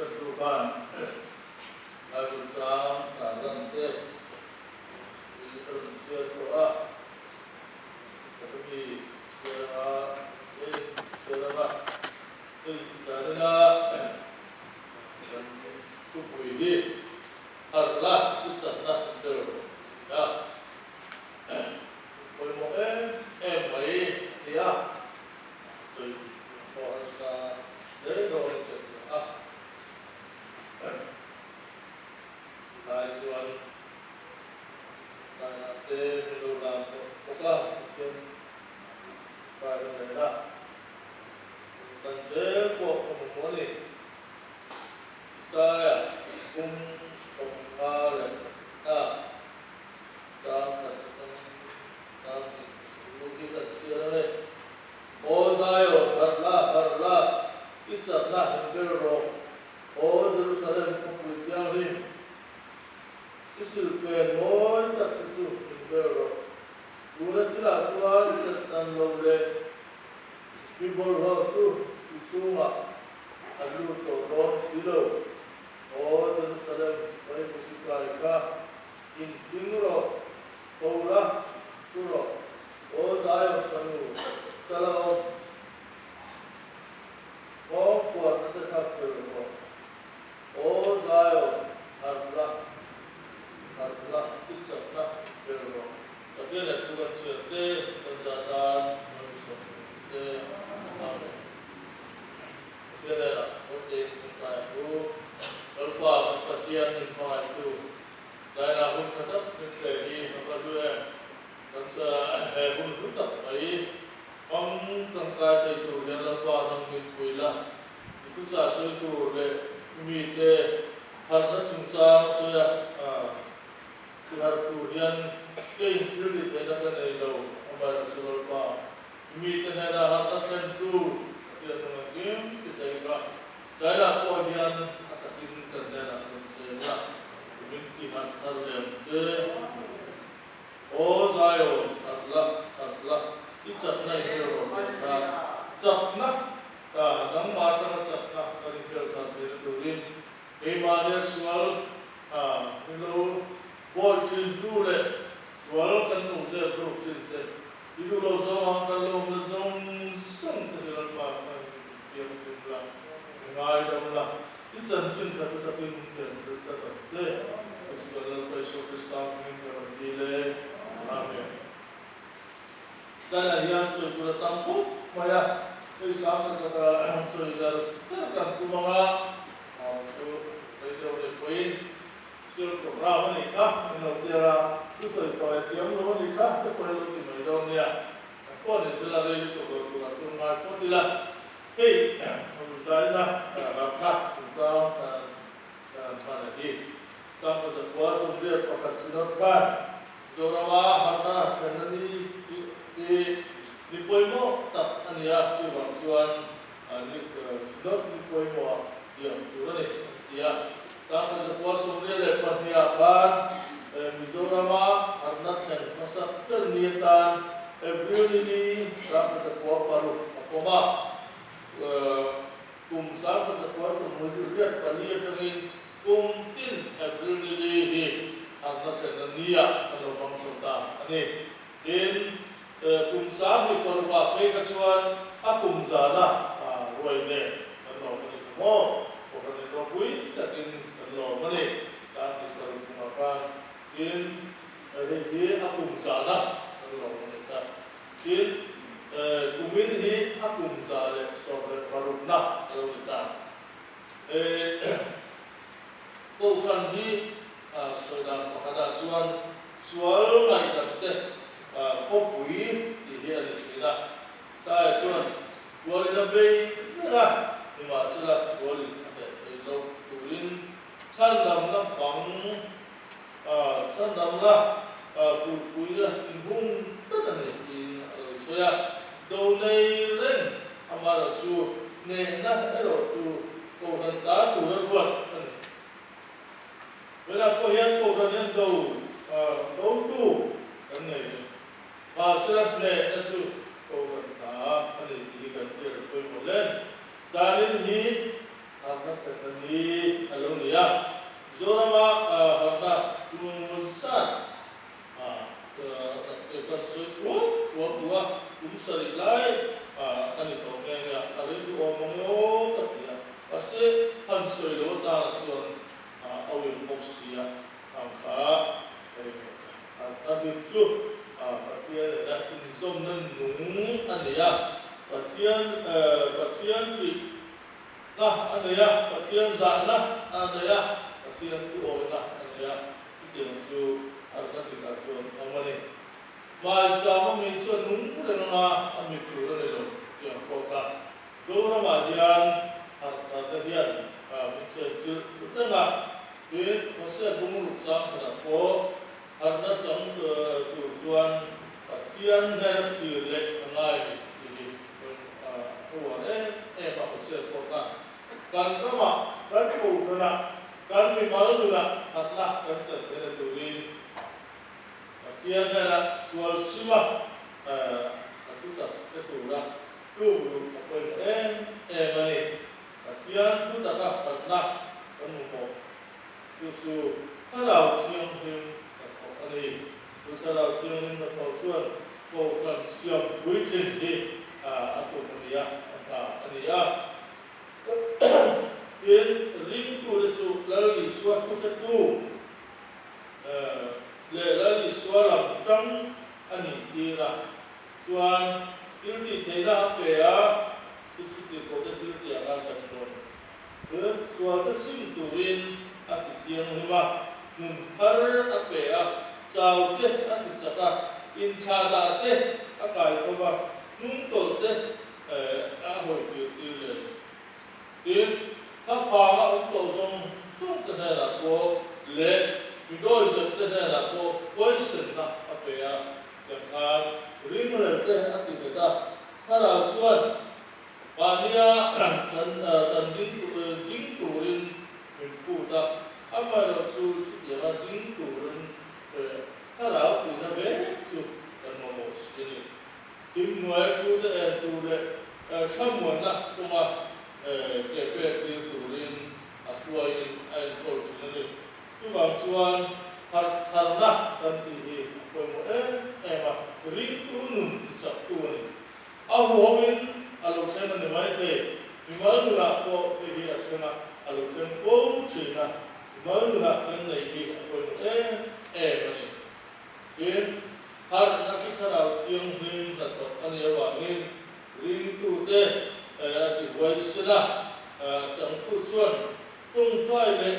Ṭantu khan Bible chang tarlan te i a rawn chhiar tawh a, Academy chhiar anga tlem chhiar anga hei zanina kan thupui hi harh la i chakna ber a ni a, pawimawh em em mai a ni a. Sawi pawh harsa hle dawn in ka hria a. Tilai chuan Taina te min lo lam tawh bawk a, Pathian Taina nena kan zel pawh ka mamawh a ni. Isaia kum 54 chang khat atangin chang hnih chu hi kan chhiar a ni. Aw Zion, harh la, harh la, i chakna in ber rawh. Aw Jerusalem khawpui thianghlim, i silhpen mawi tak te chu in ber rawh. Tuna chinah chuan Satan lo leh mi bawlhhlawh chu i chhungah an lut tawh dawn si lo. Aw Jerusalem, Baibul kai kha in hling rawh, tho la, thu rawh. Aw Zion fanu, Shalom, Nghawng puarna te kha phel rawh. Aw Zion, harh la, harh la, i chakna phel rawh. Pathian leh thu kan chhiar te kan zah tan kan hmu se. Amen. Pathian leh Kawttein kan kai ang u. Lalpa kan Pathian min hmangaihtu, Zaina hun tha tak min pe hi a va hlu em. Kan sa he hun hlu tak mai hmang tangkai thei tur hian Lalpa nang min pui la, i thuchah sawi tur leh i mite harhna chungchang sawi a, i harh tur hian ke in thil tih theihna ka nei lo, amaherawhchu Lalpa, i mite hnena harhna thlen tur Pathian nung engkim ti thei kha Tailah pawh hian a takin kan hnenah rawn cheng la, min ti harh thar leh ang che. Aw Zion, harh la, harh la, i chakna i hmel rawh tih kha chakna ta nangmah atanga chakna kan inhmel thar theihna turin keimahnia sual min lo bawi thin tu leh sual kan hmuh zep ruk thin te, i duh lo zawng ang kan lo awmna zawng zawng te hi Lalpa khan min thianghlim la, min ngaidam la, I chanchin kha chu takin min chenchilh tlat ang che. Chu chu kan Lalpa Isua Krista hmingin ka rawn dil e. Amen. Tlanah hian sawi tur a tam khawp mai a, hei sang khat khat a sawi zar zar kan tum ang a, au chu rei deuh leh pawhin thil program a nih kha min lo tir a, thu sawi tawh e thiam lo a nih kha te pawhin lo ti mai dawn nia, kan pawh ni sela rei lutuk lo turah chuan ngai phawt ila. Hei zaina ram kha chungchang kan hman a ni. Changkhat zakua 81 Synod khan Mizorama harhna thlenna ni hi ni pawimawh tak a ni a, chuvang chuan Synod ni pawimawh siam tur a ni an ti a. Changkhat zakua 92 ah khan Mizorama harhna thlen hmasa ber ni atan April ni ni 1906 a pawm a, kum 1984 atangin kum tin April ni li hi harhna thlenna nia an lo hmang chho ta a ni. Tin, kum 26 ah phei kha chuan a kum zana ruai nen kan lawm a ni ta maw? Kohhran in ropui takin kan lawm a ni. 26 kumah khan tin hei hi a kum zana kan lawm a ni ta. Tin, kumin hi a kum 116na a lo ni ta. Kohhran hi sawi dan pakhatah chuan sual ngaihdam te khawpui tih hi a ni thin a. Saia chuan sualin a bei reng a, nimahsela sualin a hneh thei loh turin chhandamna bang Chhandamna kulhpui a inhung tlat a ni tiin a lo sawi a. Do nei reng amaherawh chu hnehna erawh chu Kohhran ta tura ruat a ni. Tunah pawh hian Kohhran hian do dotu kan nei reng. Mahsela hnehna chu Kohhran ta a ni tih hi kan hriat a pawimawh hle a ni. Danin hi a. Harhna thlenna ni a lo ni a. Zorama harhna tum zat kan sawi thuak thuak duh a, kum sarih lai a ni tawh nghe nghe a, a rilru awm ang e aw ka ti a. Mahse, han sawi lo atana chuan a awih bawk si a, ang kha harhna dik chu Pathian nena inzawmna nung a nei a, Pathian Pathian tih na a nei a, Pathian zahna a nei a, Pathian thuawihna a nei a, chutiang chu harhna dikah chuan awm a ni. Hmaicham a mei chuan nung reng anga a mit tur a ni lo tiang pawh kha Zoramah hian harhna hian min chen chilh reng a, tin Hosea bungruk sang khatah pawh harhna chang tur chuan Pathian hnen a tir leh a ngai a ni tih hi a uar em em a, Hosea pawh khan kan ramah, kan kohhranah, kan mimal nunah harhna kan chan theihna turin Pathian hnenah sual sima a thutak te tura tluk luh a pawimawh em em a ni. Pathian thutaka harhna kan hmu pawh chu chu Thlarau Thianghlim hnathawh a ni. Chu Thlarau Thianghlim hnathawh chuan Kohhran siam puitlin hi a tum a ni a, a hna a ni a. Tin, ringtute chu Lal Isua thuhretu leh Lal Isua lam tang a nih tir a, chuan thil tih theihna a pe a, chu chu tirhkohte thil tih anga kan rawn hmu. Sualte sim turin a ti thianghlim a, nun thar a pe a, chau te a ti chak a, inthlahdah te a kai tho va, hnung tawlh te a hawi tir tir leh a ni. Tin, thlaphang a awm tawh zawng zawng te hnenah pawh leh mi dawizep te hnenah pawh huaisenna a pe a, tiang khan ringrel te a ti nghet a, thlarau chuan mahnia kan kan ding ding turin min phut a, amaherawh chu chutianga ding turin thlarau puina vek chu kan mamawh si a ni. Thimhnuai thu te en tur leh thlamuanna kawnga ke pek tir turin a hruaiin a enkawl thin a ni. Chuvang chuan harh tharna kan tih hi a pawimawh em em a, ringtu nun tichaktu a ni. A huhoin a lo thleng a ni maithei, mimal nunah pawh hei hi a thleng a, a lo thleng fo thin a, mimal nunah kan neih hi a pawimawh em em a ni. Tin, harhna chu Thlarau Thianghlim hnathawk a nih avangin ringtute a ti huaisen a, changtu chuan tawngtai leh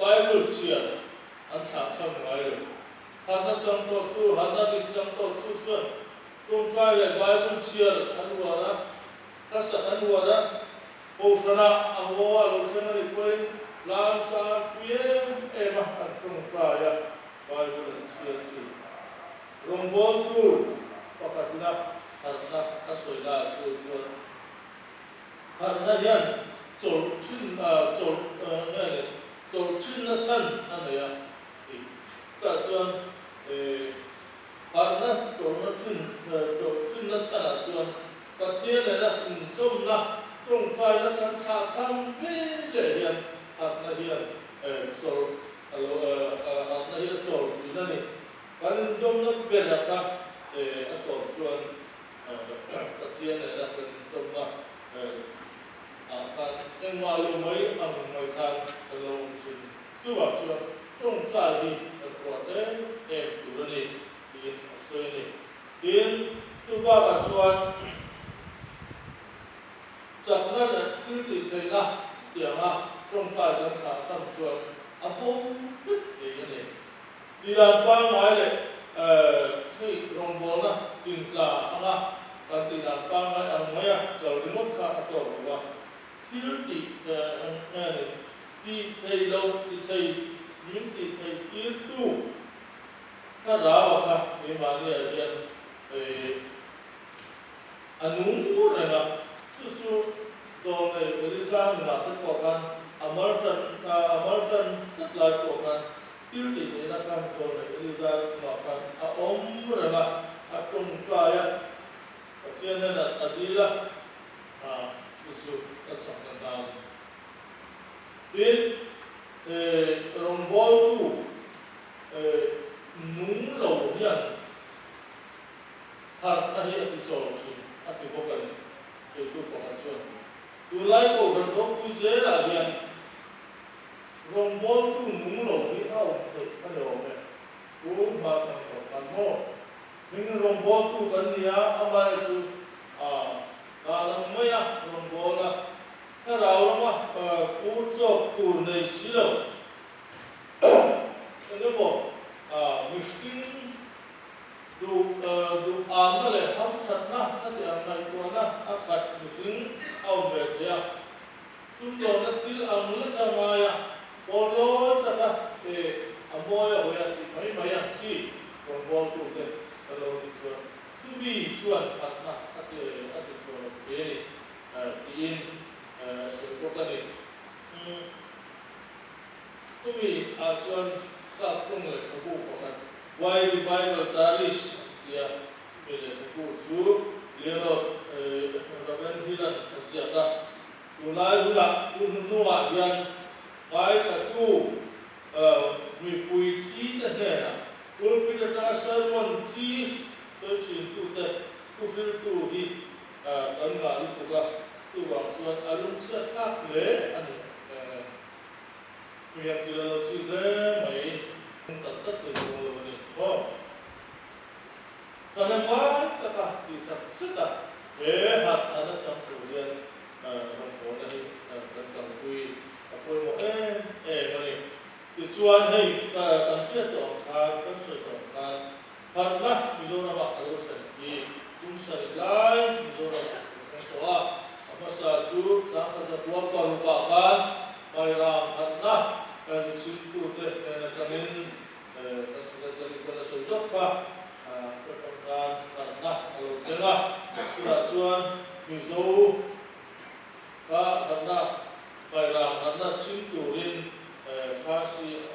Bible chhiar an thlahchham ngai lo. Harhna chang tawhtu, harhna dik chang tawhtu chuan tawngtai leh Bible chhiar an uar a, hlasak an uar a, Kohhranah a haw a lo thleng a nih pawhin lan san pui em em a an tawngtai a, Bible an chhiar thin. Rawngbawltu pakhatina harhna a sawi lah chu chuan harhna hian chawlh thin chawlh nge ni chawlh thinna chhan a nei a tih tah chuan harhna chawlhna thin chawlh thinna chhanah chuan Pathian nena inzawmna tawngtaina kan thlah thlang ve leh hian harhna hian chawlh a lo harhna hi a chawl thin a ni. Kan inzawmna bera kha a tawp chuan Pathian nena kan inzawmna ah khan engmah lo mai ang mai khan kan lo awm thin. Chuvang chuan tawngtai hi kan huat em em tur a ni tiin a sawi a ni. Tin, chu bakah chuan chakna leh thil tih theihna chutianga tawngtai kan thlah chhan chuan a bo vek thei a ni. Tidan pangngai leh hei rawngbawlna tlingtla anga kan tihdan pangngai ang maia kal ringawt kha a tawk lo va, thil tih nge ni, tih theih loh ti thei min tih theih tirtu Thlarau a kha keimahniah hian a nung ngur reng a, chu chu Zawlnei Elisa nunah te pawh khan a mal tan a mal tan tlat lai pawh khan thil tih theihna khan Zawlnei Elisa chungah khan a awm reng a, a tawngtai a, Pathian hnenah a dil a, chu chu a chakna nan. Tin, rawngbawltu nung lo hian harhna hi a ti chawl thin a ti bawk a ni, sawitu pakhat chuan. Tunlai Kohhran ropui zelah hian rawngbawltu nung lo hi a awm theih a ni awm e. Tun hma thang tawh khan maw? Hming rawngbawltu kan nia, amaherawhchu chu a dan ang maia rawngbawlna thlarau lama pur chawk tur nei si lo. Eng emaw mihring duh duh anna leh hamthatna a tih ang ngaihtuahna a khat mihring a awm ve thei a. Sumdawnna thil ang leka ngaia pawl lawi taka pe a mawi a hawi a tih mai mai ang chi rawngbawltute ka lo nih chuan chumi chuan phatna a ti a ti chhuah lo thei a ni tiin a sawi bawk a ni. Chumi ah chuan Saptung lehkhabu pakhat Why Revival Tarries an ti a, chumi lehkhabu chu Leonard Ravenhill-a'n a ziak a. Tunlai hunah hun hnuhnungah hian ngaithlatu mipui thi te hnenah pulpit atanga sermon thi sawi thintute thuhriltu hi kan ngah lutuk a, chuvang chuan a lungchhiat thlak hle a ni. Hriat thil a lo chik hle mai. Tak tak thei chuang lo a ni maw? Ka hre ngai tak a tih tak zet a. He hat a na chang tur hian rawngbawlna hi kan kalpui a pawimawh em em a ni. Tichuan hei kan hriat tawh ang khan, kan sawi tawh ang khan harhna Mizoramah a lo thlen hi kum sarih lai Mizoramah a lo thleng tawh a. A hmasa chu Sangkhazakhua parukah khan Pairang harhna kan chhimtute hnen atangin Kan secretary pawn a sawi zawk kha, ka tawngtan harhna a lo thleng a, chutah chuan Mizo kha harhna, Pairang harhna chhim turin Khasi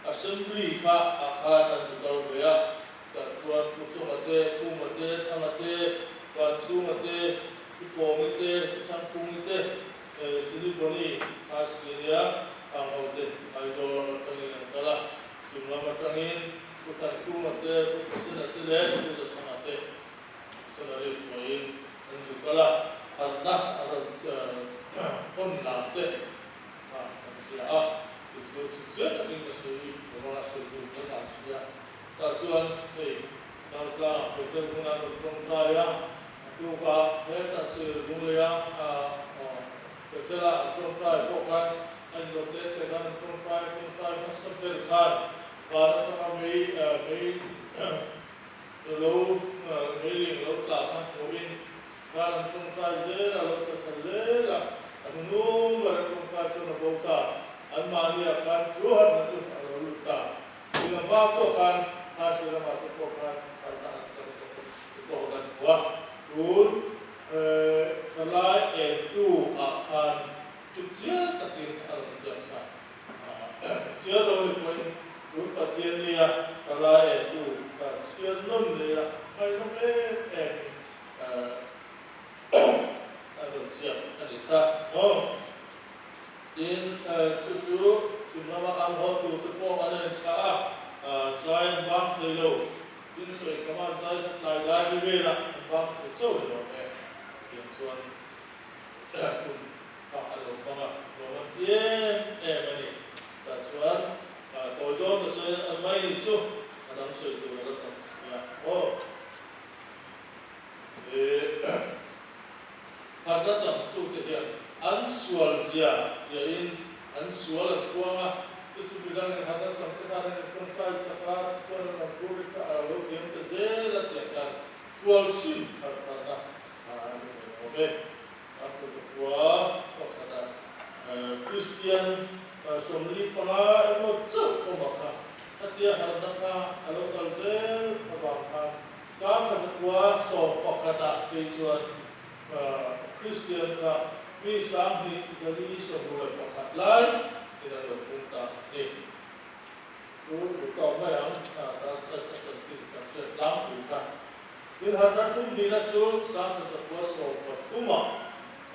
Assembly kha ah khan an zu kal ve a, chutah chuan Pu Chunga te, Khuma te, Thanga te, Vanchhunga te, Pu Pawngi te, Pu Thangkungi te, Siliboni Khasi a nia, Khang ho te Aizawl lam atangin an kal a, Chhim lam atangin Pu Thankunga te, Pu Pasena te leh Pu Zathanga te missionaries hnuaiin an zu kal a, harhna a rawn hawn lam te kha kan hria a, chu chu chhipchiar takin ka sawi lo a, sawi tur kan ah si a. Tah chuan hei Chaltlangah Peter hmuna an rawn tawngtai a, a tukah hetah chil Lungleia Bethel-a an tawngtai pawh khan a indawt let te khan an tawngtai tawngtai hmasa ber khan van atanga mei mei lo meiling lo tla kha hmuhin khan an tawngtai zel a, lo tla thla zel a, a hnunung ber an tawngtai chuan a bo ta, anmahniah khan chu harhna chu a lo lut ta. Eng hma pawh khan Khasi ramah te pawh khan harhna an chang tawh te pawh kan hmu a, tun thalai entu ah khan chip chiang takin a rawn ziak kha. Chhiar lo ni pawhin tun Pathian nia thalai entu kha chhiar nawn leh a ngaihnawm em em in a rawn ziak a ni kha maw. Tin, chu chu chhim lama an haw tur te pawh an inthlah a, zai an bang thei lo. Tin, sawi khama zai kha tlai dai ri velah an bang thei chauh ni awm e. Tiang chuan hun kha a lo hmang a, nuam an ti em em a ni. Tah chuan tawi zawng ta sawi an mai ni chu a dang sawi tur a la tam si a aw. Harhna changtute hian an sual zia hriain an sual an puang a, chu chu midangin harhna changte khan an intawngtai sak a, tichuan an awmpur kha a lo thiam ta zel a tiang khan sual sim harh harhna a ni mai awm e. Sangkazakua pakhata Kristian 45 emaw chauh awm a kha, khatia harhna kha a lo kal zel avang khan Sangkazakua 11 ah phei chuan Kristian kha mi 2461 lai in an lo pung ta a ni. Chu duh tawk mai ang a chanchin kan hriat tlangpui kha. Tin harhna thum hnihna chu 1313 ah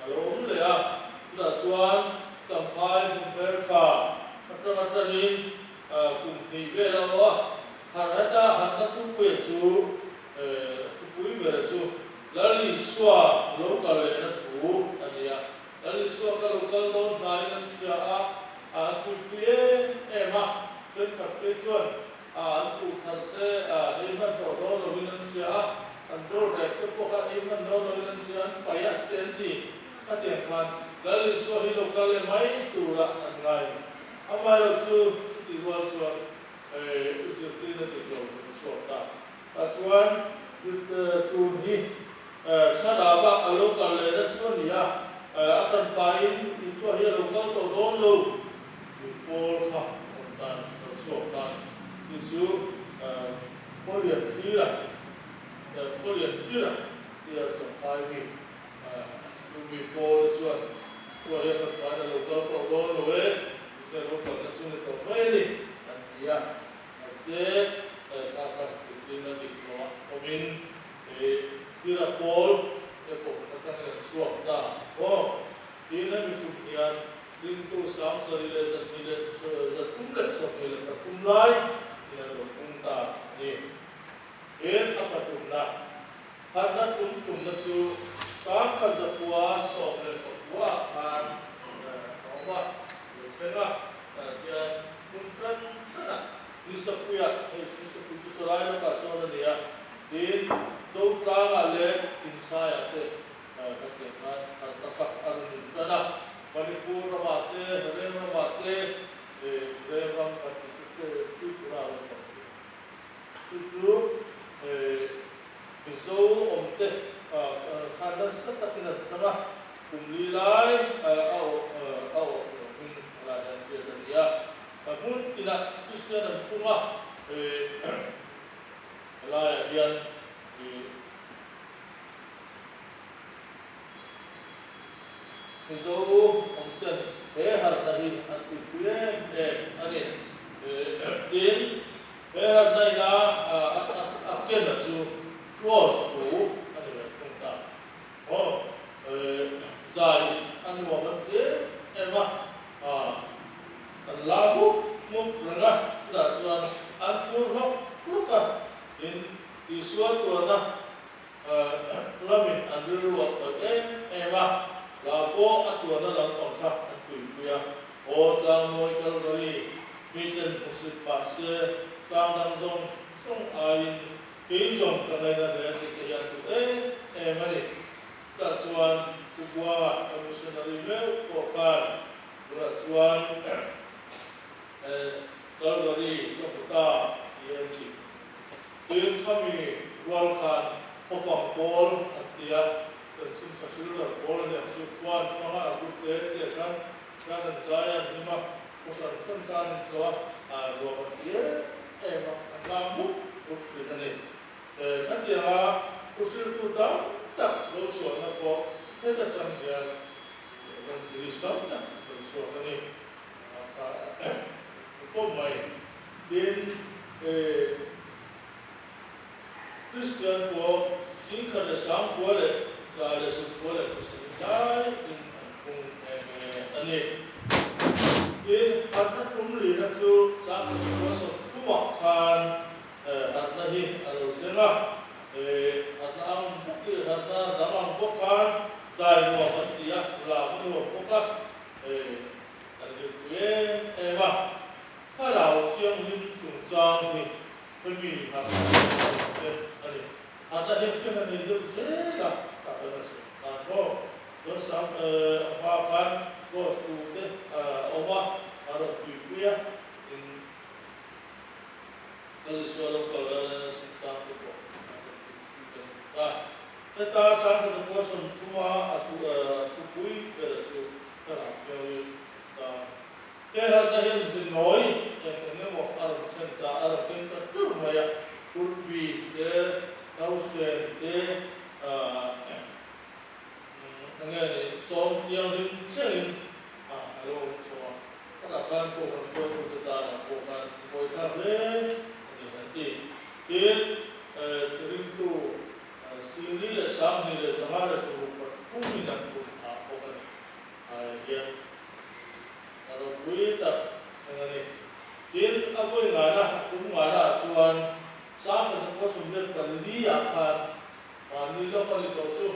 a lo awm leh a, chutah chuan. Champhai hmun hmeltha atanga tanin kum hnih vel a awh a, harh heta harhna tupuia chu tupui bera chu Lal Isua lo kal lehna thu a ni a. Lal Isua ka lo kal dawn hnaiin an hria a, an tuipui em em a, thenkhat phei chuan an kuh thar te ei hman tawh dawn lovin an hria a, an dawr rek te pawh kha ei hman dawn lovin an hria a, an paih a te an ti. Khatiang khan Lal Isua hi lo kal leh mai turah an ngai a ni. Amaherawh chu chutih rual chuan i zirtirna dik lo kan chhuak ta. Tah chuan tun hi thlarau a lo kal lehna chu a ni a, a tanpain Isua hi a lo kal tawh dawn lo tih pawl kha awm tan lo chhuak ta a ni. Chu chu Khawlian Thira, Khawlian Thira tia Champhai mi Chu mi pawl chuan Isua hi a tanpain a lo kal tawh dawn lo e, tute lo kalna chu ni tawh mai a ni, an ti a. Mahse, kha khan thiltin a dik lo a, awmin Tira pawl te pawh atangin an chhuak ta aw. Tin, hemi tum hian ringtu 73,323 lai in an lo pung ta a ni. Tin, a pathumna, harhna tum tumna chu 1919 ah khan a awm a, lo thleng a, tihian hmun hran hranah Nisapuiah, hei Nisapui chu sawlai lawkah sawn a ni a, tin Zotlangah leh Thingsaiah te kan tih khan harhna kha a rawn in tan a. Manipur ramah te, Rem ramah te, Rem ram kan tih chu Tripura ram kan tih a. Chu chu Mizo awmte khan nasa takin an chang a, kum li lai a awh a awh loh hming lai hian hriat a ni a. Hmun tinah Kristian an pung a, helaiah hian Mizo awmten he harhna hi an tuipui em em a ni. Tin, He harhna ina a kena chu cross thu a ni ve thung ta. Aw, zai a nuam an ti em em a, an la mup mup reng a, chutah chuan an tur hlawk hlawk a, tin Isua tuana lamin an rilru a khawih em em a, la pawh a tuana lampang kha an tuipui a. Aw Tlangmawi Kalvari, miten hmusit mah se, tlang dang zawng zawng aiin kei zawng ka ngaina hle tih te hian duh em em a ni. Chutah chuan Pu Buanga ka missionary meuh pawh khan tunah chuan Kalvari ka hmu ta tih an ti. Tin khami rual khan khawpang pawl an ti a, chanchin tha silver pawl a ni ang chu khuan hmanga a group te te khan Khan an zai a, an hlim a, khaw hran hran khan an tlawh a, ruam an ti em em a, an lam mup mup thin a ni. Khatianga thu hriltu tam tak lo chhuahna pawh heta tang hian evangelist tam tak lo chhuak a ni. Kha pawp mai. Tin, Kristian pawh 1993 leh laiin an pung nghe nghe a ni. Tin, harhna tum lina chu 1930 khan harhna hi a lo thleng a. Harhna ang bawk hi harhna dang ang bawk khan zai nuam an ti a, lak a nuam bawk a, an hlimpui em em a. Thlarau Thianghlim chungchang hi hemi harhna te a ni. Harhna hian ken a nei deuh zel a, tah kan a sawi tan maw? Chuan sang a hma khan cross tu te a awm a, a rawn tuipui a, tin Lal Isua lo kal ral a chungchang te pawh a rawn tuipui kan hmu ta. Heta 1930 a thupui ber chu Thlarau Thianghlim chungchang. He harhna hian zinawi eng eng emaw a rawn thlen ta, a rawn keng ta ṭeuh mai a, Kurpi te, Nausen te, eng nge ni, sawm thianghlim thlengin a lo awm chho a, khatah khan pawh kan hruaitute tanah pawh khan bawithlak hle a ni an ti. Tin, ringtu 42 leh 503 in an pun phah bawk a ni hian. vawi ngaina kum ngainaah chuan 1924 ah khan mahni lawk a ni tawh chu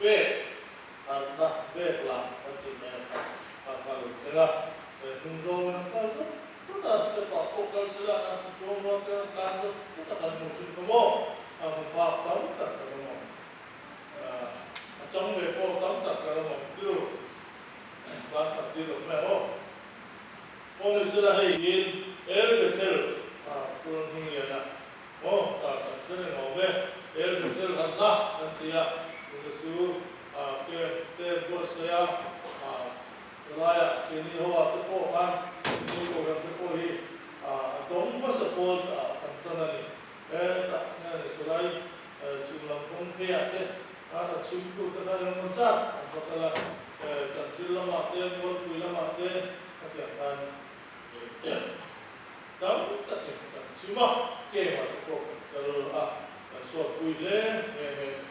pek harhna pek lam kan tih mai ang kha a kal thleng a, he hnung zawngin an kal zut zut a, step ah pawh kal sela an chuang rual te an tlan zut zut a kan hmuh thin kha maw, a hmu phak tam tak kan awm ang, a chang ve pawh tam tak kan awm ang tirh ban tak tir awm mai aw. Aw ni sela hei in El Bethel a Purun Hmingliana maw ta kan hre reng awm e, El Bethel harhna kan ti a, tuna chu camp te buatsaih a, helaiah keini ho ah te pawh khan keini kohhran te pawh hi a dawng hmasa pawl kan tan a ni. Hetah nge ni silai chhim lam kawng pheiah te khan a chhimtu te kha engemaw zat an va kal a, kan thil lamah te, Mualpui lamah te khatiang khan tam takin kan chhim a, camp-ah te pawh kan kal a, kan sawtpui hle nghe nghe a ni.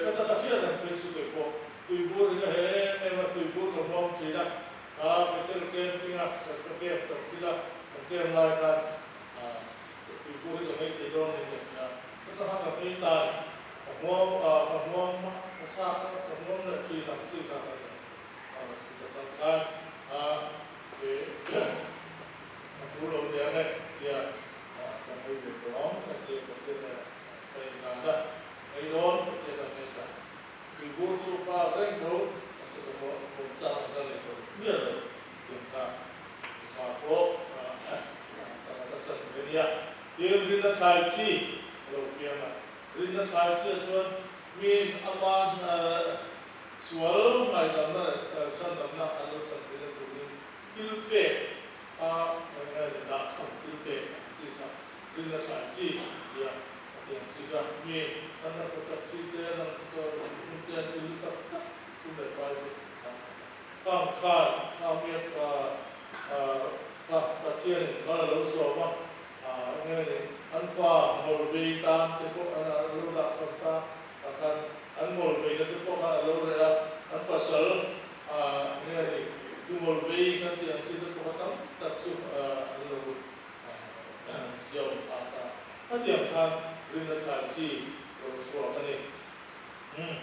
Ka taka hian an phei chu kei pawh tuibur ring a he em em a, tuibur ka hmuam thin a, ka petrol camping a, kan ka camp kan thil a, kan camp lai khan Tuipur hi ka ngei thei dawn niin ka hria. Ka tla kha ka phei ta a ni. Ka hmuam a, ka hmuam a, ka chak a, ka hmuam leh thin ang chi kha ka ni. A, chu ka tan khan a e a thu lo nia nge tia ka ngei ve tawh ang ka tia ka tia nen ka inlan a, ngei dawn ka tia ka ngei ta. Tuibur chu pa reng tho a se ka hmuam chak ang ka nei tawh miah lo tiang kha. Mipa pawh ka chan ve nia. Tin, rinna thlai chi a lo piang a. Rinna thlai chiah chuan miin a ban sual ngaihdamna leh chhandamna an lo chan theihna turin thil pek a dah kham thil pek ang chi kha rinna thlai chi tia a piang chi kha miin an rak ka chak chi te, an rak ka chak hun te an ti lu tak tak sum leh pai te an Khang khan Khamiak kha Pathianin mal a lo sawm a, enge ni an pa Mawlbei tan te pawh an a lo dah khawm ta, ah khan an Mawlbeina te pawh kha a lo reh a, an pasal enge ni chu Mawlbei kan tih ang chi te pawh kha tam tak chu an lo ziawn phah ta. Khatiang khan rinna thlai chi rawn chhuak a ni. Umm.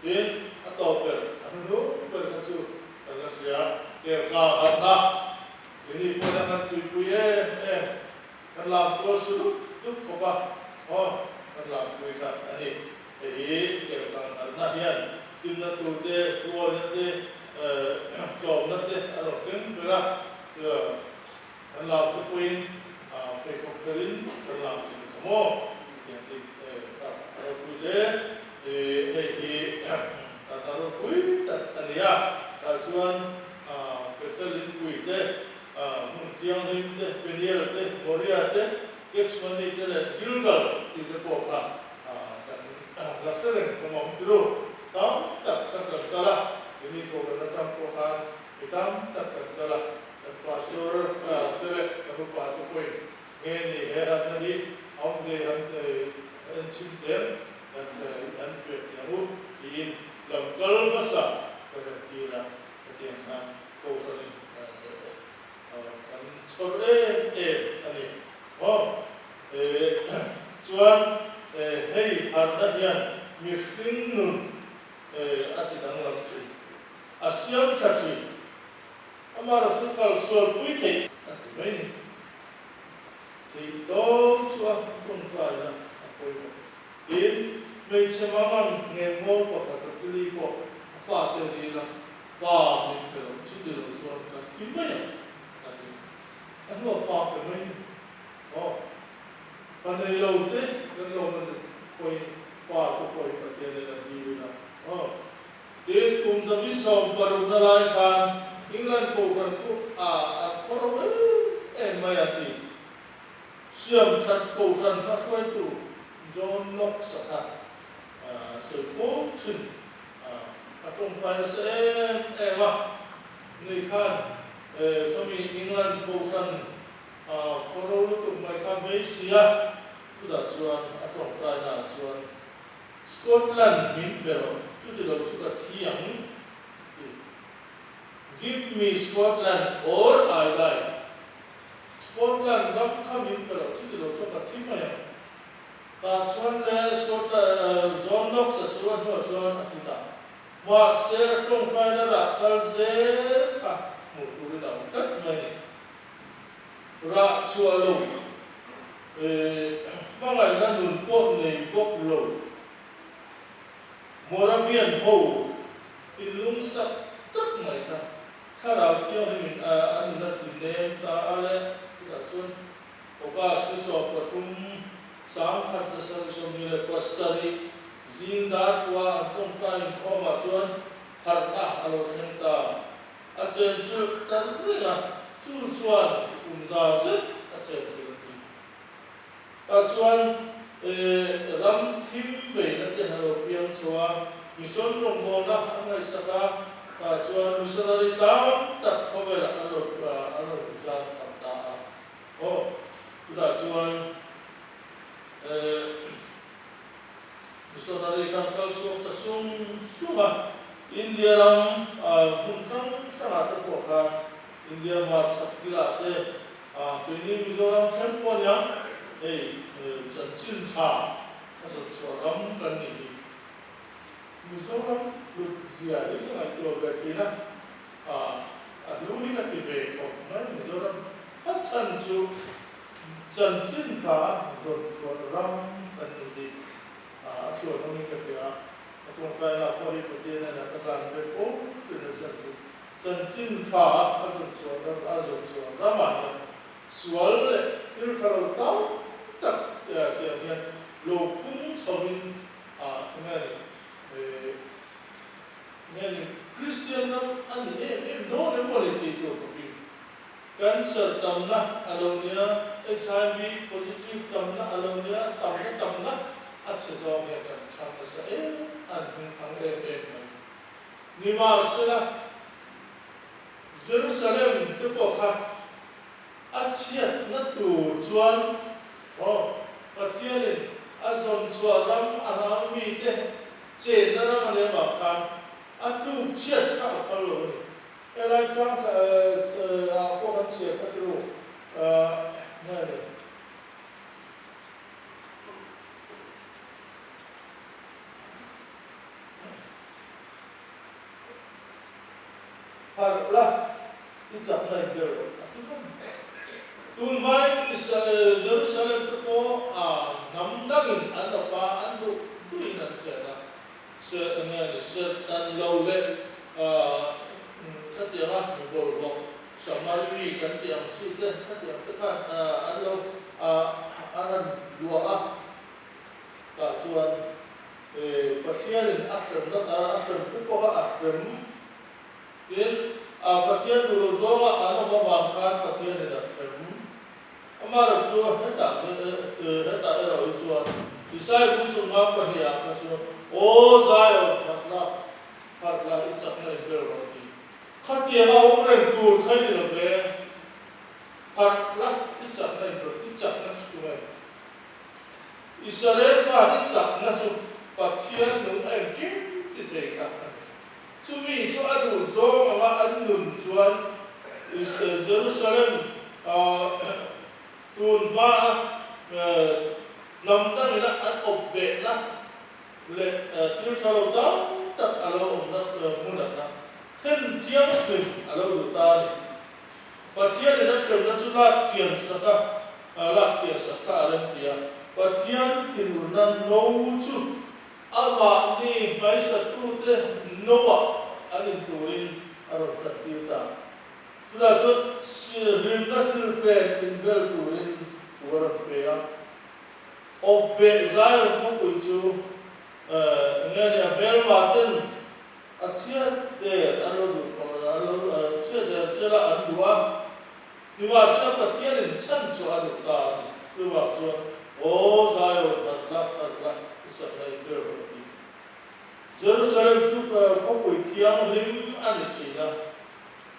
Tin, a tawp ber, a hnuhnung ber kha chu kan la hria, Kerka harhna, keini pawhin a kan tuipui em em, kan lam kual su dup dup khawp a, aw, kan lam pui kha a ni. Hei hi Kerka harhna hian hlimna tur te, thuawihna te, tlawmna te a rawn keng ber a, kan lam te pawhin pheikhawk telin kan lam thin kha maw? Tiang hi ka ropui hle. Hei hi kan la ropui tak a ni a, tah chuan Bethel inpui te, hmun thianghlim te, Peniel te, Moria te, Gethsemane te leh Gilgal tih te pawh kha kan la hre reng hlawm ang tiru. Tam tak kha kan kal a, keini kohhran atang pawh khan mi tam tak kan kal a, kan pastor te leh kan upa te pawhin Nge ni he hatna hi awmze han en chhim tem kan han pe teh ang u tiin lam kal hmasa ka rem tir a, hetiang khan kohhranin kan chhawr em em a ni maw. Chuan hei harhna hian mihring nun a ti danglam thin, a siam tha thin. Amaherawhchu chu kal sualpui theih a ti mai ni. Theih dawn chu a tawngtaina a pawimawh. Tin, hmeichhe mangang nge ngawl pakhat a kili pawh a fate a dil a, pa min pe lo, chuti lo chuan ka thi mai ang a ti. A hnuah pa pe mai ni. Aw, pa nei lo te kan lo na pawhin pa te pawhin Pathian en a dil a. Aw. Tin, kum 160 na lai khan England kohhran chu a an khaw ro em em mai an ti. Siam that kohhran hmahruaitu John Knox a kha sawi khawm thin a tawngtai nasa em em a. Ni khan khami England kohhran khaw ro lutuk mai kha vei si a, chutah chuan a tawngtainaah chuan Scotland min pe rawh, chuti lo chu ka thi ang ti. Give me Scotland or I die. Scotland. Scotland ram kha min pe loh chuti lo chu ka thi mai ang. Tah chuan le Scotland John Knox-a chu a hnuah chuan a thi ta. Mahse a tawngtaina rah kal zel kha hmuh turin a awm tlat mai a ni. Rah chhuah lo, hmangaihna nun pawh nei bawk lo. Moravian ho inlungsak tak mai kha Thlarau Thianghlimin a nun a ti nem ta a le. Chutah chuan August ni 31, 1927 zing dar kua an tawngtai inkhawmah chuan harhna a lo thleng ta. A chen chu ta reng a, chu chuan kum za zet a chen chu a ti. Tah chuan ram thim beihna te a lo piang chho a, mission rawngbawlna an ngaihsak a, tah chuan missionary tam tak khawvelah an rawn an rawn inzar tam ta a. Aw, chutah chuan missionary kan kal chhuak ta sung sung a, India ram hmun hrang hrangah te pawh khan India hmarchhak kilah te Keini Mizoram thleng pawh nia hei chanchin tha a zawt chhuah ram kan nih hi. Mizoram hlut zia hi ka ngaihtuah ve thin a, a hlu hi ka ti ve khawp mai Mizoram a chhan chu chanchin tha a zawt chhuah ram kan nih hi a chhuah awmin ka hria a, ka tawngtaina pawh hi Pathian hnenah ka tlan ve fo thin a chhan chu. Chanchin tha a zawn chhuah ram a zawn chhuah ramah hian sual leh thil tha lo tam tak tiang hian lo pung chhoin a nge ni nge ni Kristian ram a ni em em dawn em maw ni tih tur khawpin cancer tamna a lo nia, HIV positive tamna a lo nia, tamna tamna a chhe zawng hian kan thlang nasa em an hming thang em em mai. Nimahsela, Jerusalem te pawh kha a chhiatna tur chuan aw, Pathianin a zawn chhuah ram a ram mite chenna ram a nih avang khan a tluk chhiat kha a phal lo a ni. Helai chang ah pawh kan chhiat kha turu nge ni? Harh la, i chakna in ber rawh a ti ngam. Tun hmain Jerusalem te pawh a hnam dangin an awpa an duh duhin an chen a, nge ni Satan lo leh khatianga mi bawlhhlawh Samari kan tih ang chi te khatiang te khan an lo an rawn luah a, tah chuan Pathianin a hremna a hrem chu pawha a hrem tin, Pathian duh lo zawnga an awm avang khan Pathianin a hrem. Amaherawhchu chu hetah hetah erawh hi chuan Isai bung sumnga pahnih ah kha chuan, Aw Zion, harh la, harh la, i chakna in bel rawh ti. Khatiang a awm reng tur kha i ni lo ve. Harh la, i chakna in bel, i chakna chu tunge? Israel fate chakna chu Pathian nung a engkim ti thei kha a ni. Chumi chu a duh zawng anga an nun chuan Jerusalem tun hmaa hnam dangina an awp behna leh thil tha lo tam tak a lo awmna hmunah kha thlen thianghlim a lo duh ta a ni. Pathianin a hremna chu lak kian sak a, lak kian sak kha a rem ti a. Pathian thinurna no chu amahni hmaisatute noah an in turin a rawn chhantir ta. Chutah chuan hlimna silfen inbel turin thu a rawn pe a. Awpbeh Zion khawpui chu enge ni a hmelma ten A chhiat der an lo duh tawh an lo chhiat der sela an duh a, nimahsela Pathianin chhan chu a duh ta a ni. Chuvang chuan, Aw Zion, harh la, harh la, i sakna in ber rawh ti. Jerusalem chu khawpui thianghlim a ni thin a,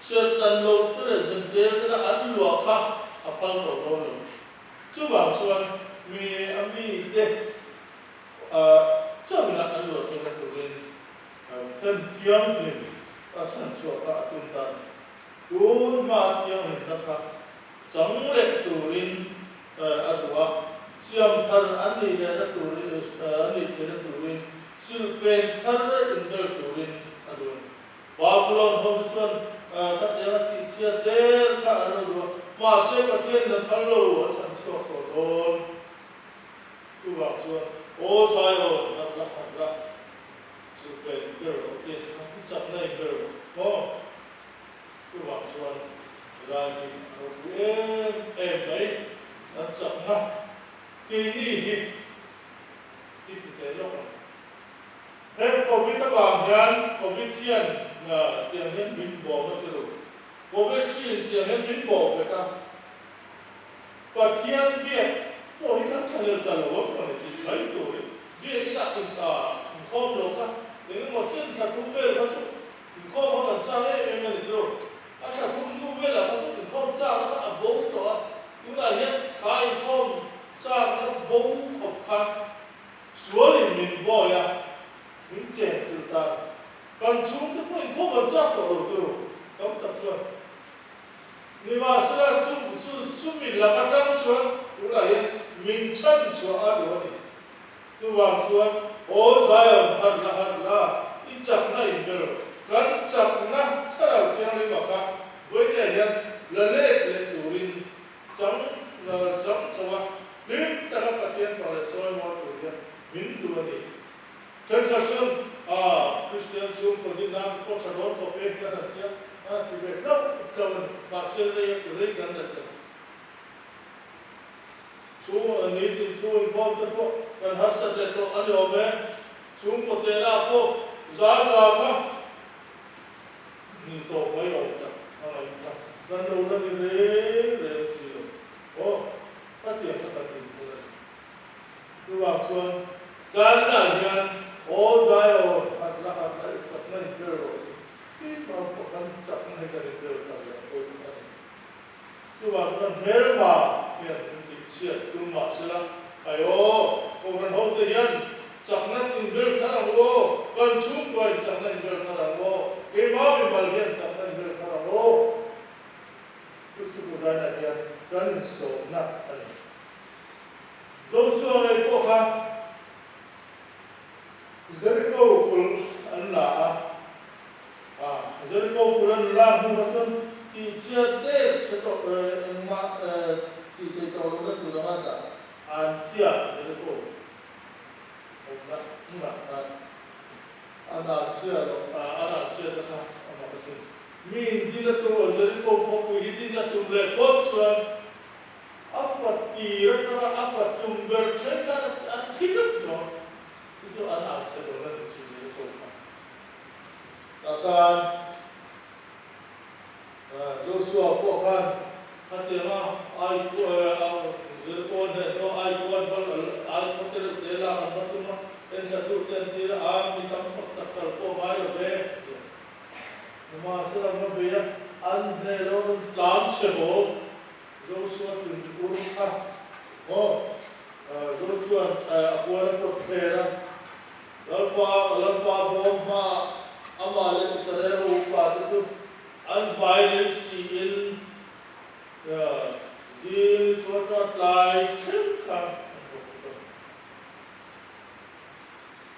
Serhtan lo te leh Zentel tena an luah kha a phal tawh dawn lo. Chuvang chuan mi a mite chauhna an luah theihna turin Then thianghlim a chhan chhuah kha a tum ta a ni. Tun hma thianghlimna kha Chang leh turin a duh a, siam thar an nih lehna turin an nih theihna turin silhpen thar inbel turin a duh a ni. Babulon ho te chuan khatianga tihchhiat der kha an lo duh a, mahse Pathian in a phal lo, a chhan chhuak tawh dawn. Chuvang chuan, Aw Zion, harh la, harh la, silhpen inbel rawh tih a ni kha, i chakna inbel rawh maw? Chuvang chuan helai hi a ropui em em mai, kan chakna keini hi i ti teh lawk ang. He Covid avang hian Covid hian tiang hian min bawm a ti lo, Covid hriin tiang hian min bawm vek a, Pathian biak pawh hi kan thlahlel ta lo a chuan i tih mai turin biak inah inkhawm lo kha engemaw chen thla thum vel kha chu Inkhawm a kan chak em em a ni tiro. A thla thum hnu velah kha chu inkhawm chakna kha a bo tawh a, tunah hian kha inkhawm chakna bo khawp khan sualin min bawi a, min chen chilh ta a ni. Kan chhungte pawh inkhawm an chak tawh lo tiro, tam tak chuan. Nimahsela chu chu chumi lak atang chuan tunah hian min chhan chhuah a duh a ni. Chuvang chuan, Aw Zion, harh la, harh la, i chakna in ber, kan chakna Thlarau Thianghlim a kha vawinia hian la let leh turin chang chang chho a, hlim taka Pathian pa leh chawi mawi tur hian min duh a ni. Thenkhat chuan, Ah, Kristian chhungkaw din nan pawh tha dawn khawp e hian an tia, a ti ve tlauh tlauh a ni. Mahse, rei a ti rei kan let lo. Chu ni tin chu inkhawm te pawh kan harsat leh tawh a ni awm e. Chhungkaw tehna pawh za za kha ni tawh mai awm tak a ngaih kha kan lo la ni reng reng si lo. Aw, khatiang kha kan inhmu a ni. Chuvang chuan China hian aw zai aw khat la khat la i chakna inbel rawh tih keimah pawh kan chakna hi kan inbel khat leh pawimawh a ni. Chuvang chuan hmelma hian min tihchhiat tum mah sela, Ai aw, Kohhran hote hian chakna inbel thar ang u aw, kan chhungkua in chakna inbel thar ang u aw, keimah mimal hian chakna inbel thar ang u aw. Chu chu Zaina hian kan insawmna a ni. Joshua ngei pawh kha Jericho kulh an la a. A, Jericho kulh an lak hnu kha chuan tihchhiat der chhe tawh engmah tih theih tawh lohna tur anga dah an chhia Jericho awmna hmunah khan an an chhia loh an an chhiatna kha a mak asin. Mi in din a tum aw Jericho khawpui hi din a tum leh phawt chuan a fa tir atanga a fa tum ber thleng khan an thi vek tawh. Chu chu an an chhe dawn a ni chu Jericho kha. Takhan Joshua pawh khan khatianga ai Jericho hneh hnuah ai khuan hmang ai khaw te reuh te lak an va tum a, enthlatu te an tir a, a mi tam tak tak kal pawh ngai lo ve ti a. Nimahsela an va bei a, an hneh lo an rawn tlan chhe haw Joshua tling ur kha aw Joshua'n a puan a pawt thler a. Lalpa, Lalpa bawm hmaah amah leh Israel ho upate chu an hmai lei siin zing ni chhuat a tlai thleng khan an bawk bawk a ni.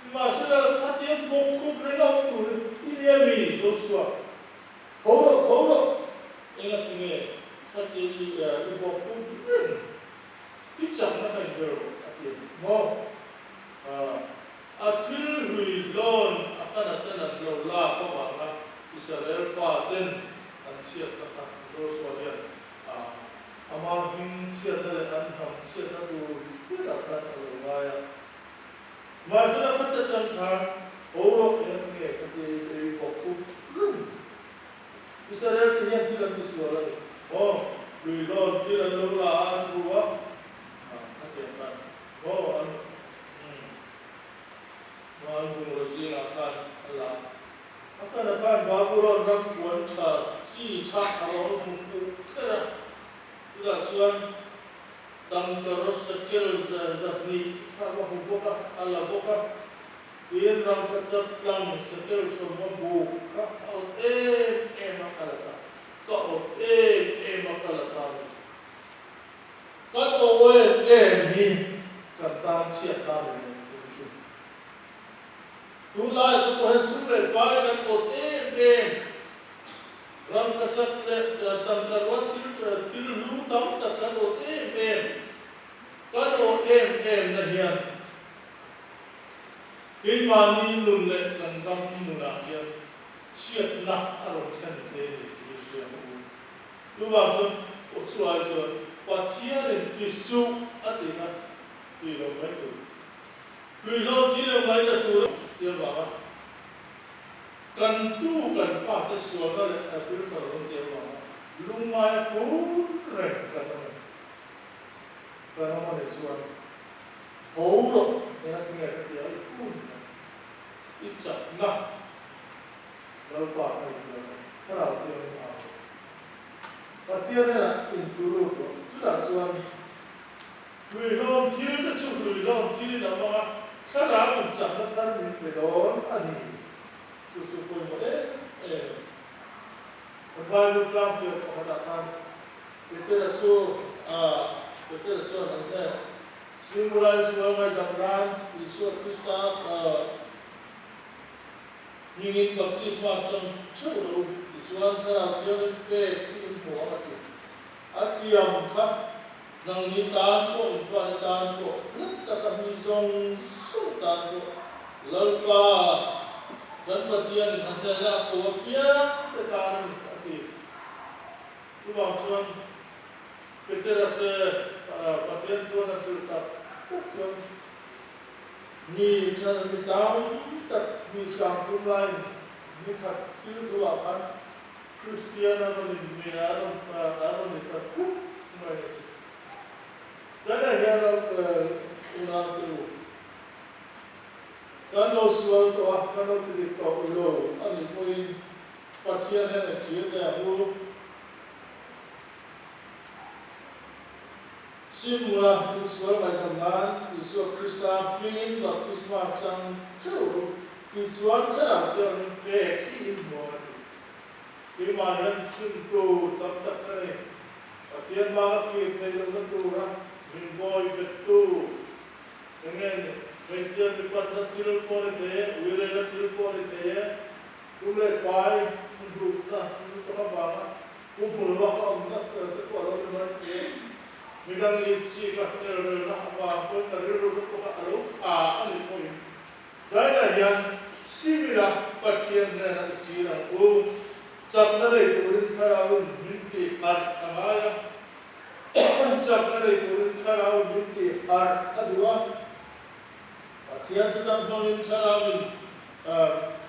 Nimahsela, khatiang bawk khup reng a awm turin i nia mi, Joshua? Tho rawh, tho rawh! Engatinge khatia i bawk khup reng? I chakna kha inber rawh, a ti a ni maw? A thil hlui hlawn a kan a ten an lo lak avanga Israel pa ten an chhiatna kha Joshua hian ama hming chhiatna leh an hnam chhiatna tur berah khan a lo ngai a. Mahsela khat atang khan ho rawk eng nge ka ti ei bawk khup reng ni. Israel te hian thil an tisual a ni. Aw, hlui hlawn thil an lo la a an ru a, khatiang khan Aw an Hman bungraw zingah khan a la. A kana khan Babulon ram puan tha chi kha a rawn hmu puh kher a, chutah chuan tangka rawt shekel 200 kha a va hmu bawk a, a la bawk a. Tin, rangkachak tlang shekel 50 buk kha a awt em em a, ka la ta. Ka awt em em a, ka la ta a ni. em em, rangkachak leh tangkarua thil thil hlu tam tak kan awt em em, kan awh em em na hian keimahni nun leh kan ram nunah hian chhiatna a rawn thlen thei a ni tih hi hria ang u. Chuvang chuan Joshua chuan Pathianin ti suh a ti kha tih lo mai tur. Hluihlawm thil eng mai na tur a ti avanga kan tu kan fate sualna leh a thil tha lo an ti avanga lungngaia kun reng kan awm e. Kan awm a nih chuan ho rawh eng a tinge ka ti a i kun reng i chakna Lalpa a inbiak a, Thlarau Thianghlim a au. Pathian hnenah intulut rawh. Chutah chuan hluihlawm thil te chu hluihlawm thilin a hmang a, Thlarau inchakna thar min pe dawn a ni. Chu chu pawimawh em em a ni. Kan Bible chang chhiar pakhatah khan Petera chu Petera chuan an hnenah, Simulai sual ngaihdam nan Isua Krista Hmingin baptisma chang theuh lo u, tichuan Thlarau Thianghlim pek hi in hmu ang a ti. A tiang kha nangni tan pawh inpahni tan pawh hlat taka mi zawng zawng tan pawh Lalpa kan Pathianin a hnena a ko apiang te tan a ni a ti. Chuvang chuan Petera te Pathian chuan a hrilh tak tak chuan Mi than mi tam tak mi sang tum laiin ni khat thil thu ah khan Kristian a rawn in mi a rawn a rawn in ta khup mai a si. China hian ram unau te u kan lo sual tawh a, kan lo ti dik tawh lo a nih pawhin Pathian hian a kir leh ang u. Simula insual ngaihdam nan Isua Krista hmingin baptisma chang theuh ru tih chuan Thlarau Thianghlim pek hi in hmu ang a ti. Keimah hian sim tur tam tak ka nei. Pathian hma ka kir theih lohna tura min bawi bettu enge ni? Hmeichhia mipatna thil pawh ni thei e, uirena thil pawh ni thei e, sum leh pai hmuhna lutuk avanga Pu Hmulwa ka awmna te pawh a lo ni mai thei. Midang in sik a elrelna avang pawn ka rilru te pawh kha a lo tha a ni pawhin China hian civil a Pathian hnenah i kir ang u. Chakna nei turin thlarauin min tih harh a ngai a, chakna nei turin thlarauin min tih harh a duh a, Pathian thutak hmangin thlarauin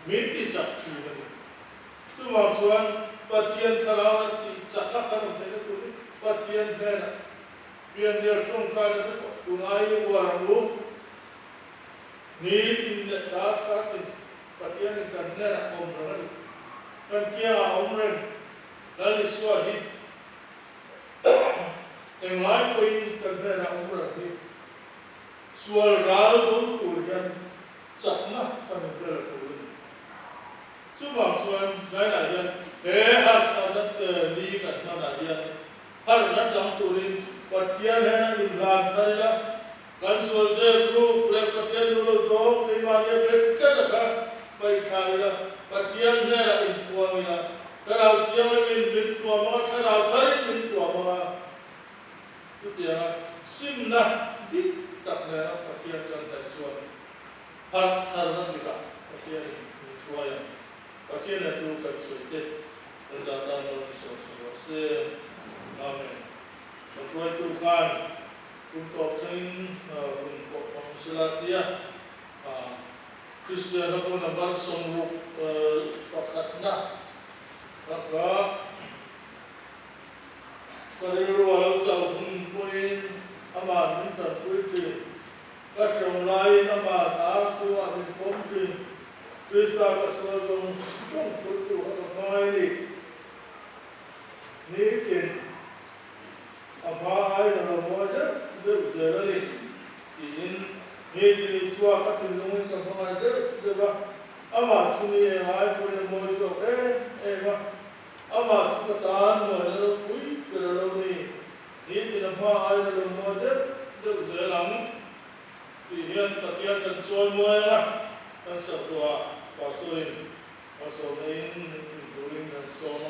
min ti chak thin a ni. Chuvang chuan Pathian thlarau a tih chak a kan awm theihna turin Pathian hnenah pianrial tawngkaina te pawh tun ai uar ang u. Ni tin leh dar kar tin Pathianin kan hnenah awm reng a ni. Kan kiangah awm reng Lal Isua hi englai pawhin kan hnenah awm reng hi sual ral bo tur hian chakna kan inbel tur a ni. Chuvang chuan China hian he harhna ni kan hmanah hian harhna chang turin Pathian hena inhlan thar ila, kan sual zep ruk leh Pathian duh lo zawng keimahni a bet tlat a kha paihthla ila, Pathian hnenah inpuang ila, Thlarau Thianghlimin min thuam anga, Thlarau tharin min thuam anga, chutianga simna dik tak nena Pathian kan hnaih chuan Harh tharna dikah Pathianin min hruai ang. Pathian a tu kan sawi te kan zah tan lo ni sawm sa rawh se. Amen. Kan hruaitu khan kum tawp thlengin hun pawh hmang sela tia Kristian a bu number 61 na ka kha ka rilru a lo chauh hun pawhin amah min tanpui thin. Ka hriam laiin amah ta chu a min pawm thin. Krista ka sual zawng zawng phurtu kha ka hmangaih a ni. Nitin a hma aiin a lo mawi deuh deuh zel a ni, tiin nitin Isua ka thinlungin ka hmangaih deuh deuh a, amah chu ni eng ai pawhin a mawi zawk em em a, amah chu ka tan mawina ropui ber a lo ni. Nitin a hma aiin a lo mawi deuh deuh zel ang tih hian Pathian kan chawi muai ang a, kan sakzuah Pastor-in. Malsawmna in min pui turin kan sawm a.